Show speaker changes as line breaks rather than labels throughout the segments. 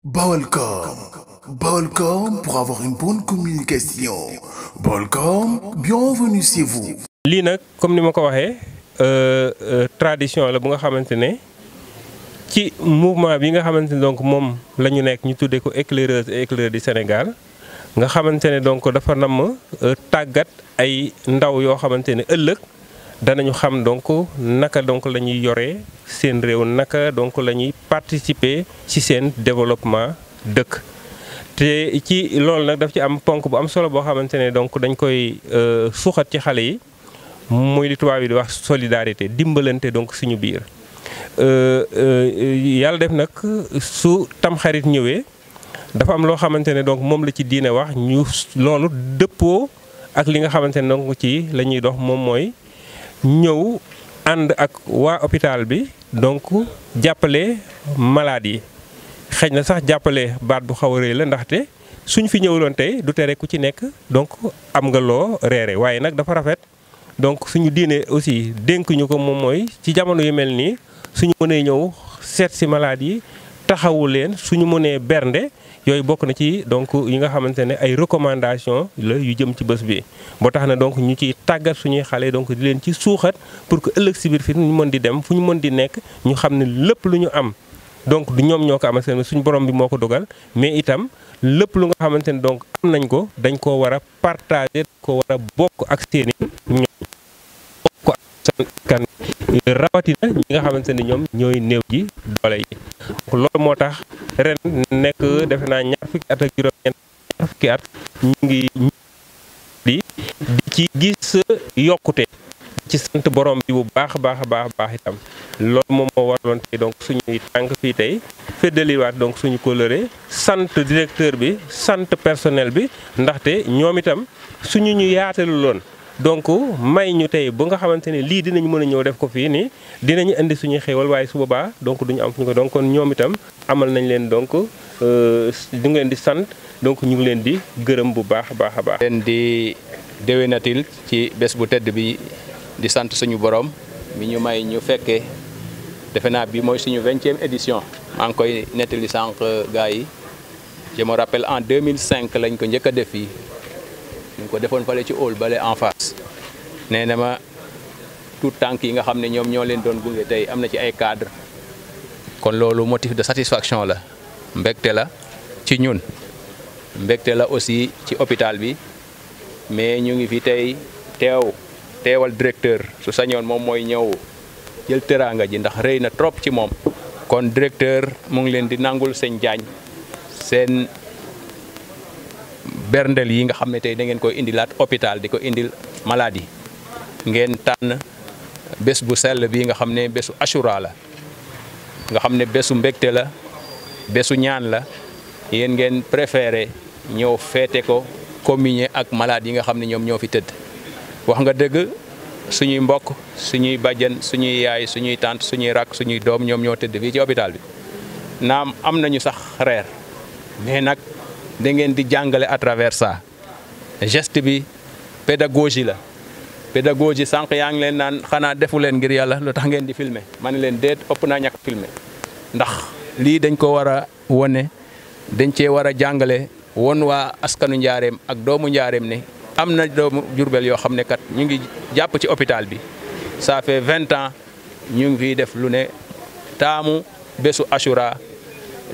Balcom. Balcom pour avoir une bonne communication. Balcom, bienvenue chez vous.
lii nag comme ni ma ko waxee tradition la bu nga xamante ne ci mouvement bi nga xamante ne donc moom la ñu nekk ñu tuddee ko éclaireuse et éclaireur du Sénégal nga xamante ne donc dafa namm tàggat ay ndaw yoo xamante ne ëllëg danañu xam donc naka donc la ñuy yoree seen réew naka donc la ñuy participer ci seen développement dëkk. te ci loolu nag daf ci am ponk bu am solo boo xamante ne donc dañ koy suuxat ci xale yi. muy li tubaab yi di wax solidarité dimbalante donc suñu biir yàlla def nag su tamxarit ñëwee dafa am loo xamante ne donc moom la ci diine wax ñu loolu dëppoo ak li nga xamante ne donc ci la ñuy dox moom mooy ñëw ànd ak waa hôpital bi donc jàppale malade yi xëy na sax jàppale baat bu xaw a rëy la ndaxte suñ fi ñëwuloon tey du tere ku ci nekk donc am nga loo reere waaye nag dafa rafet. donc suñu diine aussi dénk ñu ko moom mooy ci jamono yu mel nii suñu mënee ñëw seet si malade yi taxawu leen suñu mënee bernde yooyu bokk na ci donc yi nga xamante ne ay recommandation la yu jëm ci bés bi. boo tax na donc ñu ciy tàggat suñuy xale donc di leen ci suuxat pour que ëllëg si biir fi ñu mën di dem fu ñu mën di nekk ñu xam ne lépp lu ñu am donc du ñoom ñoo ko amal seen suñu borom bi moo ko dogal mais itam lépp lu nga xamante ne donc am nañ ko dañ koo war a partager ko war a bokk ak seeni ñoom bokk ak kan rawatina ñi nga xamante ne ñoom ñooy néew ji doole yi. loolu moo tax ren nekk defe naa ñaar fukki at ak juróom-ñeent ñaar fukki at ñu ngi di ci gis yokkute ci sant borom bi bu baax a baax itam. loolu moom moo waraloon tey donc suñuy tànk fii tey feddaliwaat donc suñu kóllëre sant directeur bi sant personnel bi ndaxte ñoom itam suñu ñu yaataluloon donc may ñu tey ba nga xamante ne lii dinañ mën a ñëw def ko fii nii dinañu indi suñuy xéewal waaye su boobaa donc duñu am fu ñu ko donc kon ñoom itam amal nañ leen donc ñu ngi leen di sant donc ñu ngi leen di gërëm bu baax a baax.
leen di déwénatil ci bés bu tedd bi di sant suñu borom mi ñu may ñu fekkee. defe naa bi mooy suñu 20e édition maa ngi koy nettali sànq gars yi je me rappelle en 2005 lañ ko njëkk a def fii ñu ko defoon fale ci hall bale en face nee na ma tout tànk yi nga xam ne ñoom ñoo leen doon gunge tey am na ci ay cadre kon loolu motif de satisfaction la mbégte la ci ñun mbégte la aussi ci hôpital bi mais ñu ngi fi tey teewal directeur su sañoon moom mooy ñëw jël teraanga ji ndax rëy na trop ci moom kon directeur mu ngi leen di nangul seen jaañ seen berndel yi nga xam ne tey da ngeen koy indilaat hôpital di ko indil malade yi ngeen tànn bés bu sell bi nga xam ne bésu Ashura la nga xam ne bésu mbégte la bésu ñaan la yéen ngeen préféré ñëw feete ko communier ak malade yi nga xam ne ñoom ñoo fi tëdd wax nga dëgg suñuy mbokk suñuy bàjjen suñuy yaay suñuy tante suñuy rak suñuy doom ñoom ñoo tëdd fii ci hôpital bi naam am nañu sax reer mais nag da ngeen di jàngale à travers ça geste bi pédagogie la pédagogie sànq yaa ngi leen naan xanaa defu leen ngir yàlla lu tax ngeen di filmer ma ne leen déet ëpp naa ñàkk filmer ndax lii dañ ko war a wone dañ cee war a jàngale won waa askanu njaareem ak doomu njaareem ne am na doomu Jurbel yoo xam ne kat ñu ngi jàpp ci hôpital bi ça fait 20 ans ñu ngi fiy def lu ne taamu bésu Ashura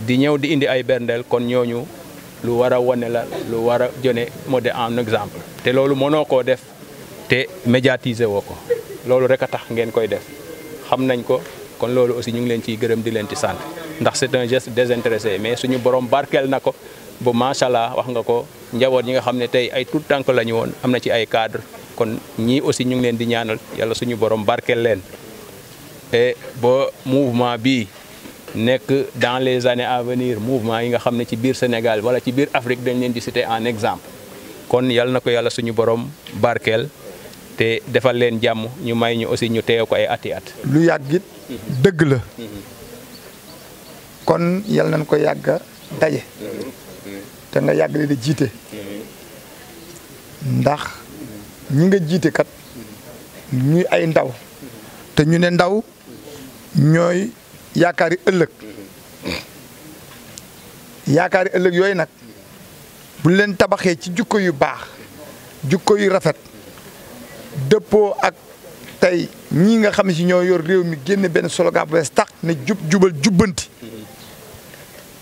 di ñëw di indi ay berndeel kon ñooñu lu war a wane la lu war a jone moo de en exemple te loolu mënoo koo def te médiatiser woo ko loolu rek a tax ngeen koy def xam nañ ko kon loolu aussi ñu ngi leen ciy gërëm di leen ci sant ndax c'est un geste désintéressé mais suñu borom barkeel na ko bu macha allah wax nga ko njaboot yi nga xam ne tey ay tout tànk la ñu woon am na ci ay cadre kon ñii aussi ñu ngi leen di ñaanal yàlla suñu borom barkeel leen et ba mouvement bi nekk dans les années à venir mouvement yi nga xam ne ci biir Sénégal wala ci biir Afrique dañ leen di citer en exemple kon yàlla na ko yàlla suñu borom barkeel te defal leen jàmm ñu may ñu aussi ñu teew ko ay ati at.
lu yàggit dëgg la kon yàlla nañ ko yàgga daje te nga yàgg leen di jiite ndax ñi nga jiite kat ñuy ay ndaw te ñu ne ndaw ñooy yaakaari ëllëg yaakaari ëllëg yooyu nag bu leen tabaxee ci jukko yu baax jukko yu rafet dëppoo ak tey ñii nga xam si ñoo yor réew mi génne benn slogan bu bees tax ne jubal jubbanti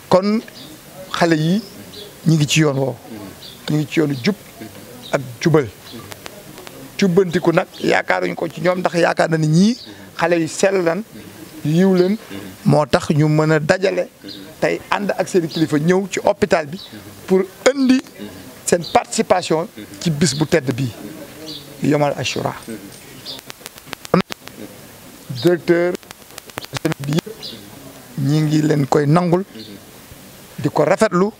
kon xale yi ñi ngi ci yoon woowu ñi ngi ci yoonu jub ak jubal jubbantiku nag yaakaaruñ ko ci ñoom ndax yaakaar na ni ñii xale yu sell lan yiw leen moo tax ñu mën a dajale tey ànd ak seen kilifa ñëw ci hôpital bi pour indi seen participation ci bis bu tedd bii yomal Ashura directeur bi yëpp ñi ngi leen koy nangul di ko rafetlu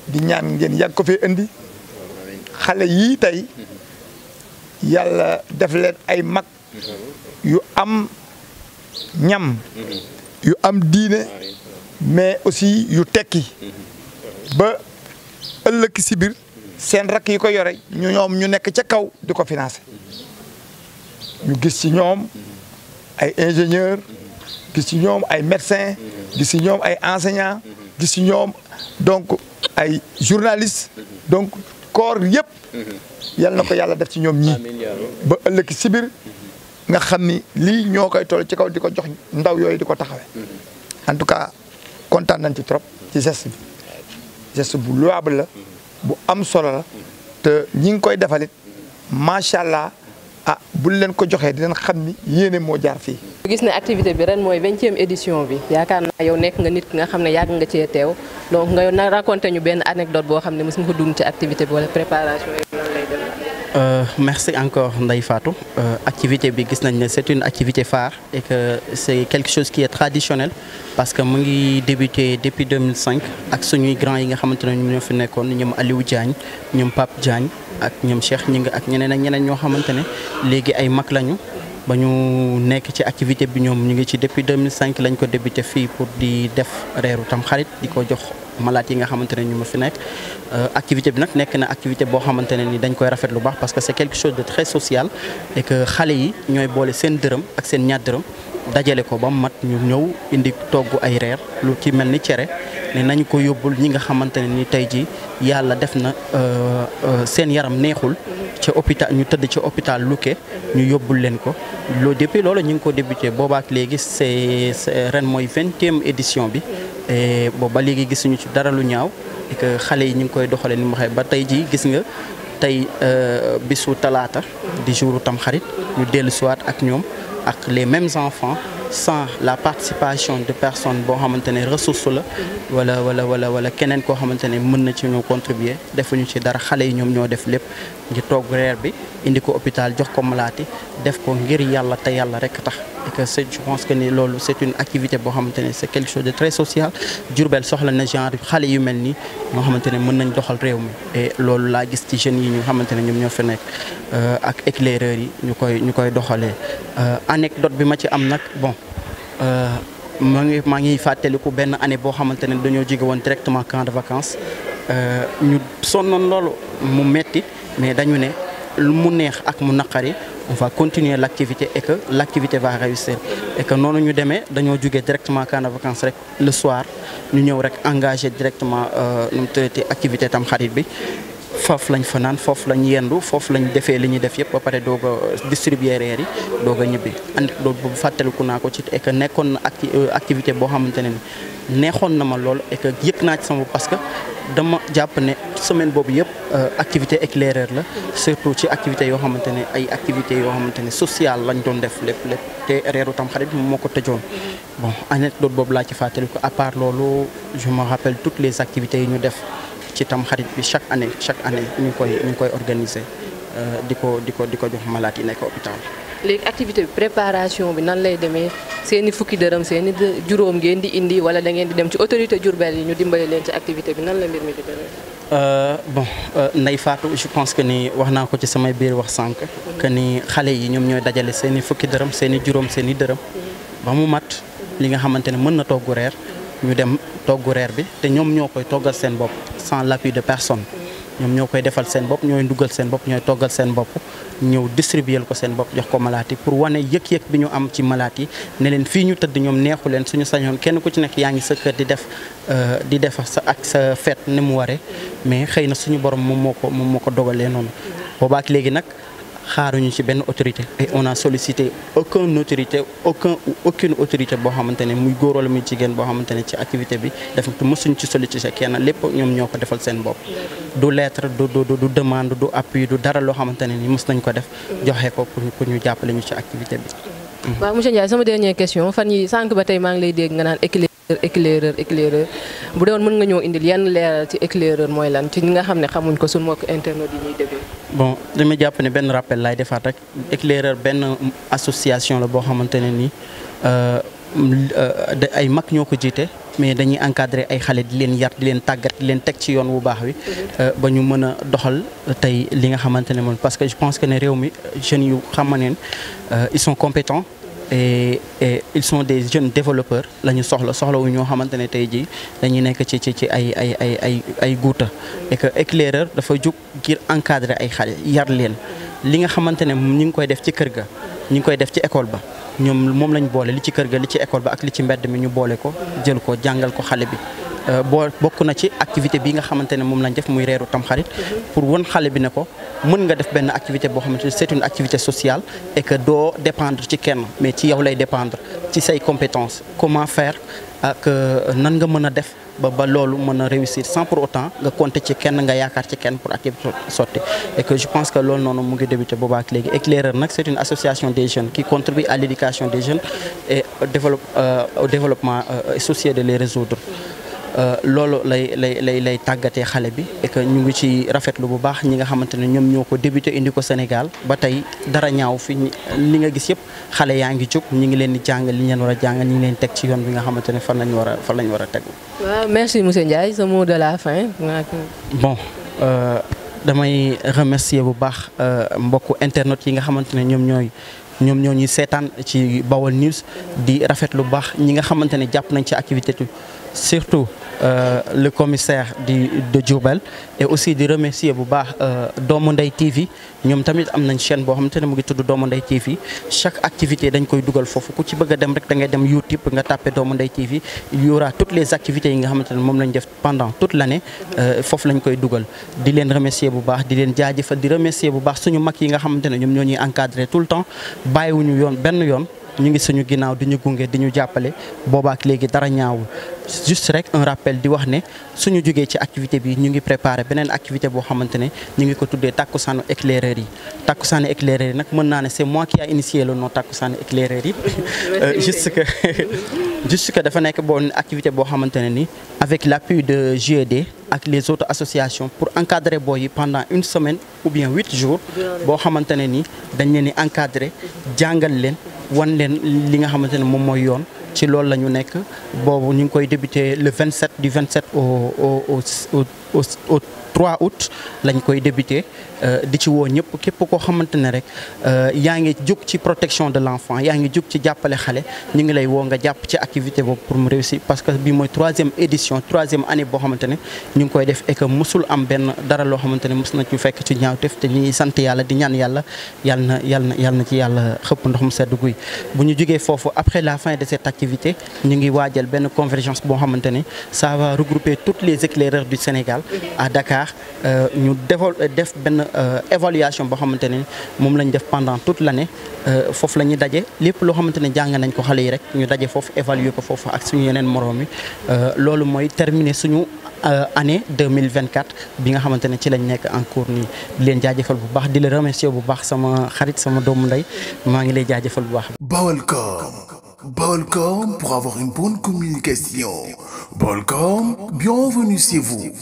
di ñaan ngeen yàgg ko fee indi xale yii tey yàlla def leen ay mag yu am ñam yu am diine mais aussi yu tekki ba ëllëg si biir seen rakk yi ko yore ñoom ñu nekk ca kaw di ko financé ñu gis ci ñoom ay ingénieur gis ci ñoom ay médecin gis ci ñoom ay enseignant gis ci ñoom donc ay journaliste donc corps yëpp yal na ko yàlla def ci ñoom ñii ba ëllëg si biir nga xam ni lii ñoo koy toll ci kaw di ko jox ndaw yooyu di ko taxawee en tout cas kontaan nañ ci trop ci geste bi geste bu louable la bu am solo la te ñi ngi koy defalit macha allah ah buñ leen ko joxee dinañ xam ni yéene moo jaar fii.
gis ne activité bi ren mooy 20e édition bi yaakaar naa yow nekk nga nit ki nga xam ne yàgg nga cee teew donc nga na raconté ñu benn anecdote boo xam ne mos nga ko dund ci activité bi wala préparation yi nan lay demee.
Merci encore Ndeye Fatou. Activité bi gis nañ ne c'est une activité phare et que c'est quelque chose qui est traditionnel parce que mu ngi débuté depuis 2005 ak suñuy grands yi nga xamante ne ñoo fi nekkoon ñoom Aliou Diagne ñoom Pape Diagne ak ñoom Cheikh Ñing ak ñeneen ak ñeneen ñoo xamante ne léegi ay mag lañu ba ñu nekk ci activité bi ñoom ñu ngi ci depuis 2005 lañ ko débuté fii pour di def reeru Tamxarit di ko jox malade yi nga xamante ne ñu ma fi nekk activité bi nag nekk na activité boo xamante ne ni dañ koy rafet lu baax parce que c'est quelque chose de très social et que xale yi ñooy boole seen dërëm ak seen ñaar dërëm dajale ko ba mat ñu ñëw indi togg ay reer lu ci mel ni cere ne nañu ko yóbbul ñi nga xamante ne ni tey ji yàlla def na seen yaram neexul ci hôpital ñu tëdd ci hôpital Luque ñu yóbbul leen ko loolu depuis loolu ñu ngi ko débuté boobaak léegi c'est ren mooy 20e édition bi et boobu ba léegi gisuñu ci dara lu ñaaw et que xale yi ñu ngi koy doxalee ni mu waxee ba tey ji gis nga tey bisu talaata di jouru Tamxarit ñu dellu siwaat ak ñoom ak les mêmes enfants sans la participation de personnes boo xamante ne ressource la wala keneen koo xamante ne mën na ci ñoo contribuer defuñu ci dara xale yi ñoom ñoo def lépp ngir togg reer bi indi ko hôpital jox ko malaati def ko ngir yàlla te yàlla rek tax et que je pense que ni loolu c'est une activité boo xamante ne c'est quelque chose de très social Diourbel soxla na genre xale yu mel nii ñoo xamante ne mën nañ doxal réew mi et loolu laa gis ci jeunes yi ñu xamante ne ñoom ñoo fi nekk ak éclaireurs yi ñu koy doxalee anecdote bi ma ci am nag bon maa ngi fàttaliku benn année boo xamante ne dañoo jóge woon directement camp de vacances ñu sonnoon loolu mu metti mais dañu ne mu neex ak mu naqari on va continuer l'activité et que l'activité va réussir et que noonu ñu demee dañoo jóge directement camp de vacances rek le soir ñu ñëw rek engagé directement nu mu traité activité Tamxarit bi foofu lañ fanaan foofu lañ yendu foofu lañ defee li ñuy def yëpp ba pare doog a distribuer reer yi doog a ñibbi anecdote boobu fàttaliku naa ko ci et que nekkoon na activité boo xamante ne neexoon na ma lool et que yëg naa ci sama parce que dama jàpp ne semaine boobu yëpp activité éclaireur la surtout ci activité yoo xamante ne ay activités yoo xamante ne sociale lañ doon def lépp te reeru Tamxarit moo ko tëjoon bon anecdote boobu laa ci fàttaliku à part loolu je me rappelle toutes les activités yi ñu def ci Tamxarit bi chaque année ñu ngi koy organiser di ko jox malade yi nekk hôpital.
léegi activité bi préparation bi nan lay demee seeni fukki dërëm seeni juróom ngeen di indi wala da ngeen di dem ci autorité Diourbel yi ñu dimbali leen ci activité bi nan la mbir mi di demee.
bon Ndeye Fatou je pense que ni wax naa ko ci samay biir wax sànq. que ni xale yi ñoom ñooy dajale seeni fukki dërëm seeni juróom seeni dërëm. ba mu mat li nga xamante ne mën na togg reer ñu dem togg reer bi te ñoom ñoo koy toggal seen bopp sans l'appui de personne ñoom ñoo koy defal seen bopp ñooy ndugal seen bopp ñooy toggal seen bopp ñëw distribuer ko seen bopp jox ko malaat yi pour wane yëg-yëg bi ñu am ci malaat yi ne leen fii ñu tëdd ñoom neexu leen suñu sañoon kenn ku ci nekk yaa ngi sa kër di def sa ak sa fête ni mu waree mais xëy na suñu borom moom moo ko dogalee noonu boobaak léegi nag xaaruñu ci benn autorité et on a sollicité aucune autorité boo xamante ne muy góor wala muy jigéen boo xamante ne ci activité bi def mësuñ ci sollicité kenn lépp ñoom ñoo ko defal seen bopp du lettre du demande du appui du dara loo xamante ne ni mës nañ ko def joxe ko pour ñu jàppale ñu ci activité bi.
waaw monsieur Ndiaye sama dernière question fan yi sànq ba tey maa ngi lay dégg nga naan éclaireur bu doon mën nga ñëw indil yenn leeral ci éclaireur mooy lan ci ñi nga xam ne xamuñ ko suñu mbokk internet yi ñuy déglu.
bon dama jàpp ne benn rappel laay defaat rek éclaireur benn association la boo xamante ne nii ay mag ñoo ko jiite mais dañuy encadrer ay xale di leen yar di leen tàggat di leen teg ci yoon wu baax wi ba ñu mën a doxal tey li nga xamante ne moom parce que je pense que ne réew mi jeunes yu xam ne ils sont compétents et ils sont des jeunes développeurs la ñu soxla wu ñoo xamante ne tey jii dañuy nekk ci ay guuta et que éclaireur dafa jug ngir encadrer ay xale yar leen li nga xamante ne ñu ngi koy def ci kër ga ñu ngi koy def ci école ba ñoom moom lañ boole li ci kër ga li ci école ba ak li ci mbedd mi ñu boole ko jël ko jàngal ko xale bi bokk na ci activité bi nga xamante ne moom lañ def muy reeru Tamxarit pour won xale bi ne ko mën nga def benn activité boo xamante ne c'est une activité sociale et que doo dépendre ci kenn mais ci yow lay dépendre ci say compétences comment faire ak nan nga mën a def ba loolu mën a réussir sans pour autant nga compter ci kenn nga yaakaar ci kenn pour activité sotti et que je pense que loolu noonu mu ngi débuté boobaa ak léegi éclaireur nag c'est une association des jeunes qui contribue à l'éducation des jeunes et au développement social de les résoudre loolu lay tàggatee xale bi et que ñu ngi ci rafetlu bu baax ñi nga xamante ne ñoom ñoo ko débuté indi ko Sénégal ba tey dara ñaaw fi li nga gis yëpp xale yaa ngi jóg ñi ngi leen di jàngal li ñu leen war a jàngal ñi ngi leen teg ci yoon bi nga xamante ne fan lañ war a tegu.
waaw merci monsieur Ndiaye ce mot de la fin.
bon damay remercier bu baax mbokku internet yi nga xamante ne ñoom ñoo ñuy seetaan ci Baol News di rafetlu bu baax ñi nga xamante ne jàpp nañ ci activité bi surtout le commissaire de Diourbel et aussi di remercier bu baax Doomu Ndey TV ñoom tamit am nañ chaîne boo xamante ne mu ngi tudd Doomu Ndey TV chaque activité dañ koy dugal foofu ku ci bëgg a dem rek da ngay dem YouTube nga tapé Doomu Ndey TV il y aura toutes les activités yi nga xamante ne moom lañ def pendant toute l'année foofu lañ koy dugal di leen remercier bu baax di leen jaajëfal di remercier bu baax suñu mag yi nga xamante ne ñoom ñoo ñuy encadrer tout le temps bàyyiwuñu benn yoon ñu ngi suñu ginnaaw di ñu gunge di ñu jàppale boobaak léegi dara ñaawul juste rek un rappel di wax ne suñu jógee ci activité bi ñu ngi préparé beneen activité boo xamante ne ñu ngi ko tuddee takkusaanu éclaireur yi takkusaanu éclaireur yi nag mën naa ne c'est moi qui a initié le nom takkusaanu éclaireur yi juste que dafa nekk bon activité boo xamante ne ni avec l'appui de JED ak les autres associations pour encadrer booy yi pendant une semaine ou bien 8 jours boo xamante ne ni dañ leen di encadrer jàngal leen wan leen li nga xamante ne moom mooy yoon ci loolu la ñu nekk boobu ñu ngi koy débuter le 27 du 27 au 3 août lañ koy débuter di ci woo ñëpp képp koo xamante ne rek yaa ngi jóg ci protection de l'enfant yaa ngi jóg ci jàppale xale ñu ngi lay woo nga jàpp ci activité boobu pour mu réussir parce que bii mooy 3e édition 3e année boo xamante ne ñu ngi koy def et que mësul am benn dara loo xamante ne mës na ci fekk ci ñaawteef te ñu ngi sant yàlla di ñaan yàlla yàlla na ci yàlla xëpp ndox mu sedd guy bu ñu jógee foofu après la fin de cette activité ñu ngi waajal benn convergence boo xamante ne ça va regrouper toutes les éclaireurs du Sénégal à Dakar ñu def benn évaluation boo xamante ne moom lañ def pendant toute l'année foofu la ñuy daje lépp loo xamante ne jàng nañ ko xale yi rek ñu daje foofu évaluer ko foofu ak suñu yeneen moroom yi loolu mooy terminer suñu année 2024 bi nga xamante ne ci lañ nekk en cours nii di leen jaajëfal bu baax di la remercier bu baax sama xarit sama doomu ndey maa ngi lay jaajëfal bu baax.
Baolcom pour avoir une bonne communication. Baolcom, bienvenue chez vous.